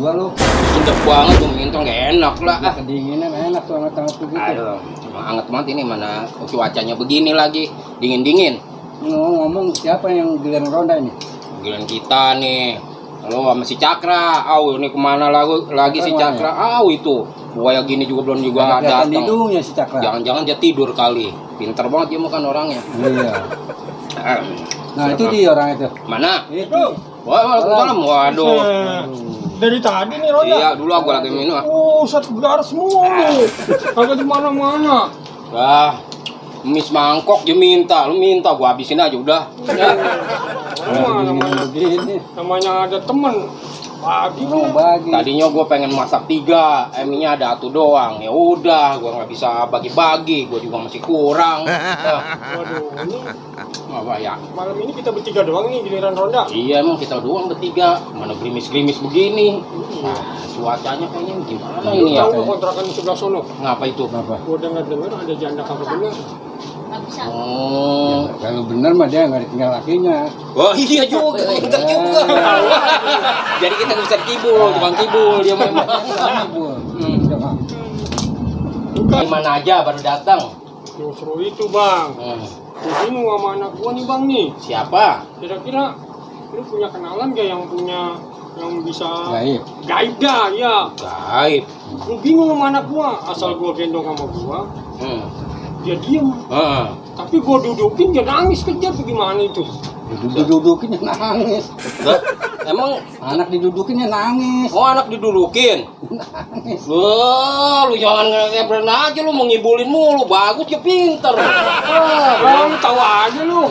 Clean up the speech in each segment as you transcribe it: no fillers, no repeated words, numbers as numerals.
juga lo. Sedap banget tuh mintong, gak enak lah. Kedinginan enak tuh hangat-hangat begitu. Aduh, emang hangat banget ini, mana cuacanya begini lagi, dingin-dingin. Ngomong siapa yang giliran ronda ini? Giliran kita nih. Lo sama si Cakra, ini kemana lagi si Cakra? Itu buaya gini juga belum juga datang. Hidungnya si Cakra. Jangan-jangan dia tidur kali. Pinter banget dia makan orangnya. Iya. Nah itu dia orang itu. Mana? Itu. Waalaikumsalam. Waduh. Dari tadi nih Ronda. Iya, dulu aku lagi minum. Satu garis semua lu. Kagak di mana-mana. Mis mangkok dia minta, lu minta gua habisin aja udah. Namanya ada temen. Bagi Tadinya gua pengen masak 3, eminya ada 1 doang. Ya udah, gua nggak bisa bagi-bagi, gua juga masih kurang. Waduh, ini apa ya? malam ini kita bertiga doang nih giliran Ronda. Iya, emang kita doang bertiga. Mana gerimis-gerimis begini. Nah, cuacanya kayaknya gimana ini ya? Tahu kontrakan di sebelah sono? Ngapa itu? Gua dengar ada janda kagak bener. Oh, kalau bener mah dia nggak ditinggal lakinya. oh iya juga, pinter juga. Jadi kita bisa kibul, tukang kibul dia memang. Gimana aja baru datang. Justru itu bang. Gue bingung sama anak gua nih bang nih. Siapa? Kira-kira lu punya kenalan gak yang bisa gaib dah ya? Gaib. Lu bingung sama anak gua, asal gua gendong sama gua, dia diem. Tapi gua dudukin dia nangis, kejar gimana itu? Didudukin nangis. Emang anak didudukinnya nangis. Oh, anak didudukin. Nangis. Lu jangan ngebren aja, lu mau ngibulin mulu. Bagus ya, pinter. Lu tahu aja lu.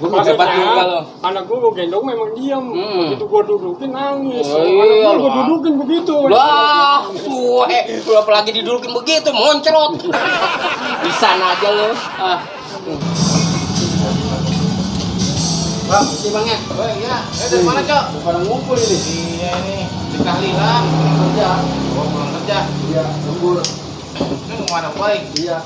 Gua hebat juga lo. Anak gua gendong memang diam. Begitu gua dudukin nangis. Iya, gua dudukin begitu. Lah, lu apalagi didudukin begitu, moncrot. Bisa aja lu. Bang, si bang ya? Oh iya, dari mana Cok? Pada ngumpul ini. Iya nih, di tahlilan, kerja. Oh, pulang kerja? Iya, lembur. Ini kemana boy? Iya.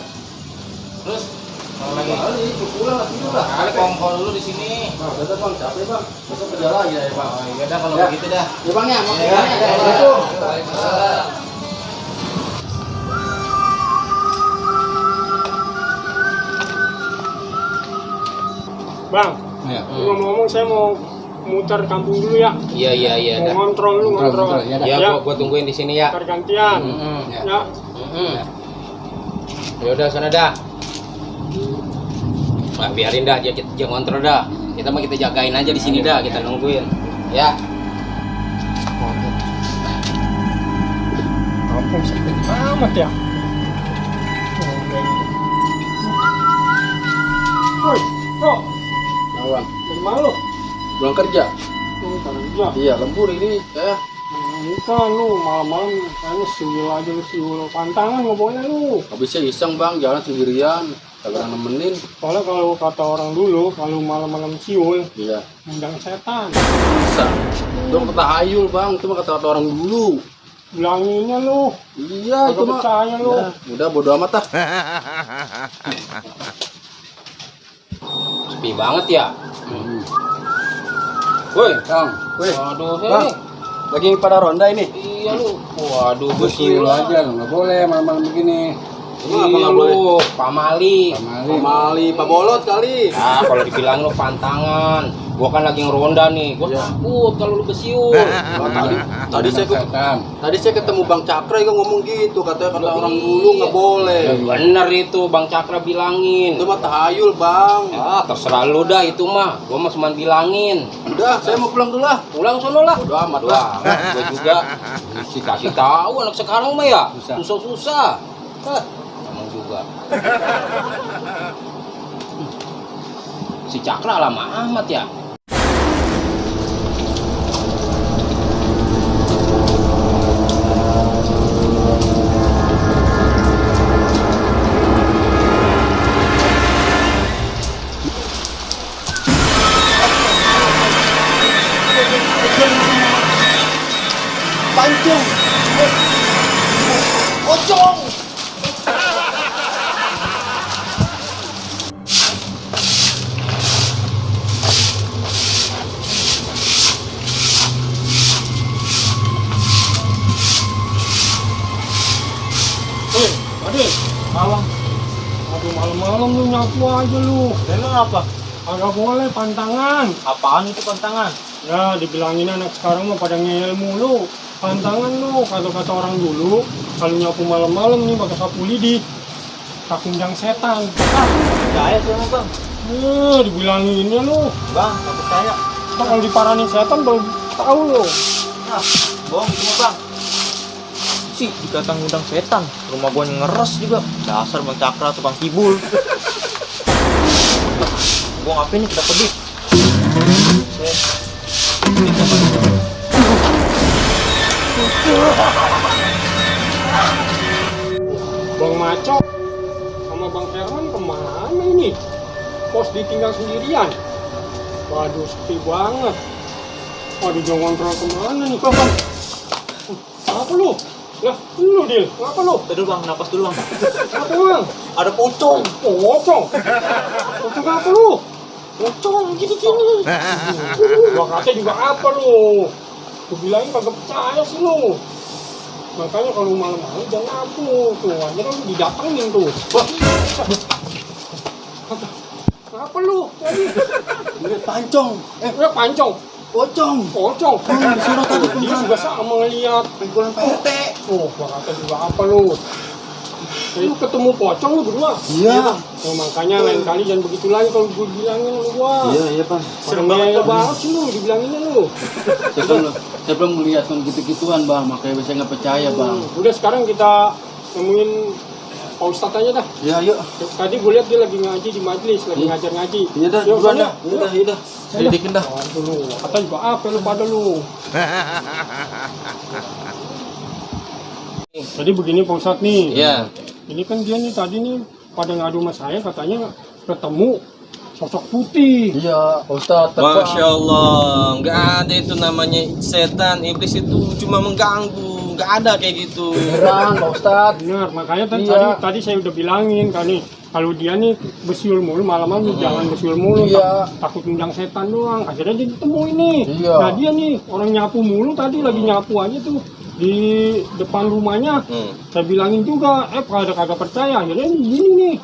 Terus? Kalau lagi? Kali, pulang lah tidur lah. Kali kongkol dulu di sini. Bang, udah bang, capek bang. Besok kerja lagi ya bang. Oh iya dah kalau begitu dah. Ya bang ya, makasih ya. Assalamualaikum. Waalaikumsalam. Bang, Ya. ngomong-ngomong saya mau muter kampung dulu ya. Iya dah. Mau ngontrol lu, ngontrol. Ya, gua tungguin di sini ya. Pergantian. Ya. Ya udah sana dah. Nah, biarin dah dia ngontrol dah. Kita mah kita jagain aja di sini dah, kita nungguin. Ya. Kampung sepi amat ya. Woi, kok? Bang, Dari mana lu? pulang kerja. Kerja. Iya, lembur ini. Bukan lu, malam-malam kayaknya siul aja lu, siul pantangan ngomongnya lu. Habisnya iseng bang, jalan sendirian. Kagak nemenin. Soalnya kalau kata orang dulu, kalau malam-malam siul, Iya. ngundang setan. Bisa. Itu mah kata hayul bang, itu mah kata orang dulu. Bilanginnya lu. Iya, itu Kagak mah. percaya lu. Ya, udah bodo amat ah. Sepi banget ya. Woi, Kang, weh. waduh, Bang, lagi pada ronda ini. Iya lu. Waduh, Bersih bersih aja, nggak boleh malam-malam begini. Iya lu, Pamali. Pamali, Pak Bolot kali. Ah, kalau dibilang lu pantangan. Gua kan lagi ngeronda nih. Gua takut kalau lu besiul. Tadi saya ketemu Bang Cakra juga ngomong gitu, katanya kata orang dulu nggak boleh. Ya, bener itu Bang Cakra bilangin. Itu mah tahayul bang. Ah, terserah lu dah itu mah. Gua mah cuma bilangin. Udah, saya mau pulang dulu lah. Pulang sono lah. Bodo amat lah. Gua juga kasih tahu anak sekarang mah ya. Susah-susah. Emang juga. Si Cakra lama amat ya. Pancung. Pocong. malam lu nyapu aja lu. Memang apa? Agak boleh pantangan. Apaan itu pantangan? Ya dibilangin anak sekarang mah pada ngeyel mulu. Pantangan lu, kata-kata orang dulu, kalau nyapu malam-malam nih pakai sapu lidi, tak undang setan. Percaya tuh emang bang. Dibilanginnya lu. Bang, nggak percaya. Ntar kalau diparanin setan baru tahu lu. Nah, bohong itu mah bang. Si, dikata ngundang setan. Rumah gua ngeres juga. Dasar bang Cakra tukang kibul. Gua ngapain nih, kita pedih. Bang Maco sama Bang Herman kemana ini? Pos ditinggal sendirian. Waduh, sepi banget. Waduh, jangan kontrol kemana nih? Bang. Apa lu? Lah, lu Dil, apa lu? Tadi dulu bang, napas dulu bang. Apa bang? Ada pocong. Pocong. Pocong apa lu? Pocong gini-gini. Gua kata juga apa lu? Gua bilangin kagak percaya sih lu. Makanya kalau malam-malam jangan nyapu. Tuh, aja lu didatengin tuh. Wah. Apa lu? Tadi Lihat pancong. pancong. Pocong. Pocong. Disuruh tadi Dia juga sama ngeliat. Pengkulan Pak RT. Oh, gua kata juga apa lu? Lu ketemu pocong lu berdua? Iya. Oh, makanya lain kali jangan begitu lagi kalau gua bilangin lu gua. Iya, Bang. Serem banget sih lu dibilanginnya lu. Saya belum melihat gitu-gituan, Bang. Makanya saya nggak percaya, Bang. Udah sekarang kita nemuin Pak Ustadz aja dah. Ya, yuk. Tadi gue lihat dia lagi ngaji di majelis, lagi ngajar ngaji. Iya dah, Yuk, duluan sana. dah. Iya dah. Selidikin dah. Aduh, lu. Kata juga apa lu pada lu. Jadi begini Pak Ustadz nih. Iya. Ini kan dia nih tadi nih pada ngadu sama saya katanya ketemu sosok putih. Iya, Pak Ustadz. Masya Allah, nggak ada itu namanya setan, iblis itu cuma mengganggu, nggak ada kayak gitu. Beneran, Pak Ustadz. Benar, makanya kan Iya. tadi saya udah bilangin kan nih, kalau dia nih bersiul mulu malam-malam jangan bersiul mulu, Iya. takut undang setan doang. Akhirnya dia ketemu ini. Iya. Nah dia nih orang nyapu mulu tadi lagi nyapu aja tuh di depan rumahnya. Saya bilangin juga, pada kagak percaya. Akhirnya gini nih.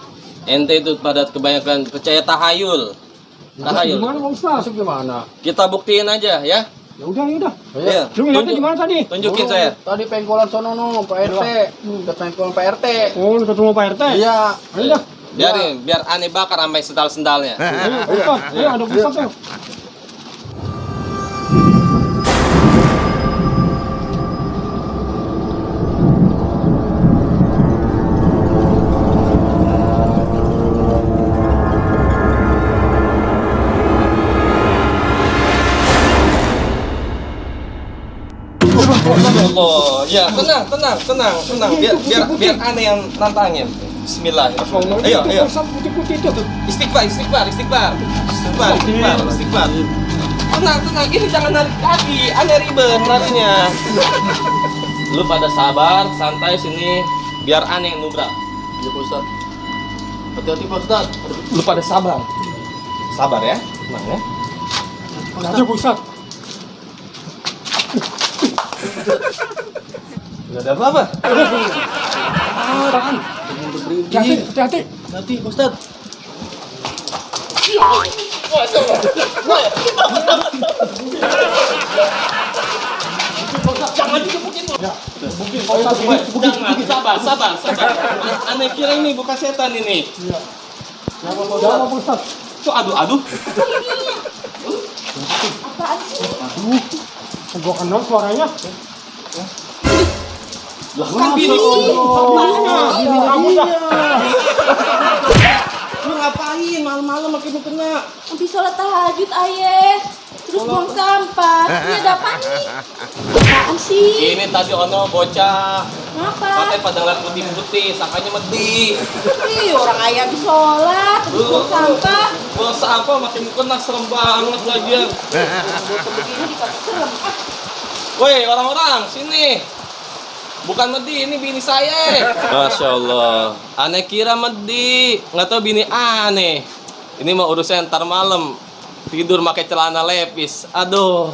Ente itu pada kebanyakan percaya tahayul. Tahayul. Gimana Pak Ustaz? Masuk gimana? Kita buktiin aja ya. Ya udah. Iya. Lu ngeliatnya di mana tadi? Tunjukin saya. Tadi pengkolan sono no, Pak RT. Ke pengkolan Pak RT. Oh, lu ketemu Pak RT? Iya. Ayo dah. Biar aneh bakar sampai sendal-sendalnya. Ayo, Pak Ustaz. Ayo, ada Pak Ustaz tuh. Allah, ya tenang. Biar aneh yang nantangin. Bismillahirrahmanirrahim. Ayo. Pak Ustaz putih-putih itu. Istighfar. Tenang. Ini jangan narik kaki, aneh ribet larinya. Lu pada sabar, santai sini, biar aneh yang nubrak. Iya, Pak Ustadz. Hati-hati, Pak Ustadz. Lu pada sabar. Sabar ya, tenang ya. Ada Pak Ustaz. Gak ada apa-apa. Tahan. Hati-hati. Hati, Pak Ustadz. Jangan digebukin lu. Jangan, sabar. Aneh kira ini bukan setan ini. Jangan Pak Ustaz. Tuh aduh. Gua kenal suaranya. Lah kan bini Kamu dah. lu ngapain malam-malam makin kena? Habis sholat tahajud ayah. Terus buang sampah. Ini ada apa nih? Apaan sih? Ini tadi ono bocah. Kenapa? Katanya pada ngeliat putih-putih, sangkanya medih. Ih, orang ayah habis sholat. Terus buang sampah. Buang sampah makin kena, serem banget lagian. Bocah begini dikasih serem. Woi orang-orang, sini. Bukan Medi, ini bini saya. Masya Allah. Aneh kira Medi, nggak tahu bini aneh. Ini mau urusan ntar malam. Tidur pakai celana lepis. Aduh.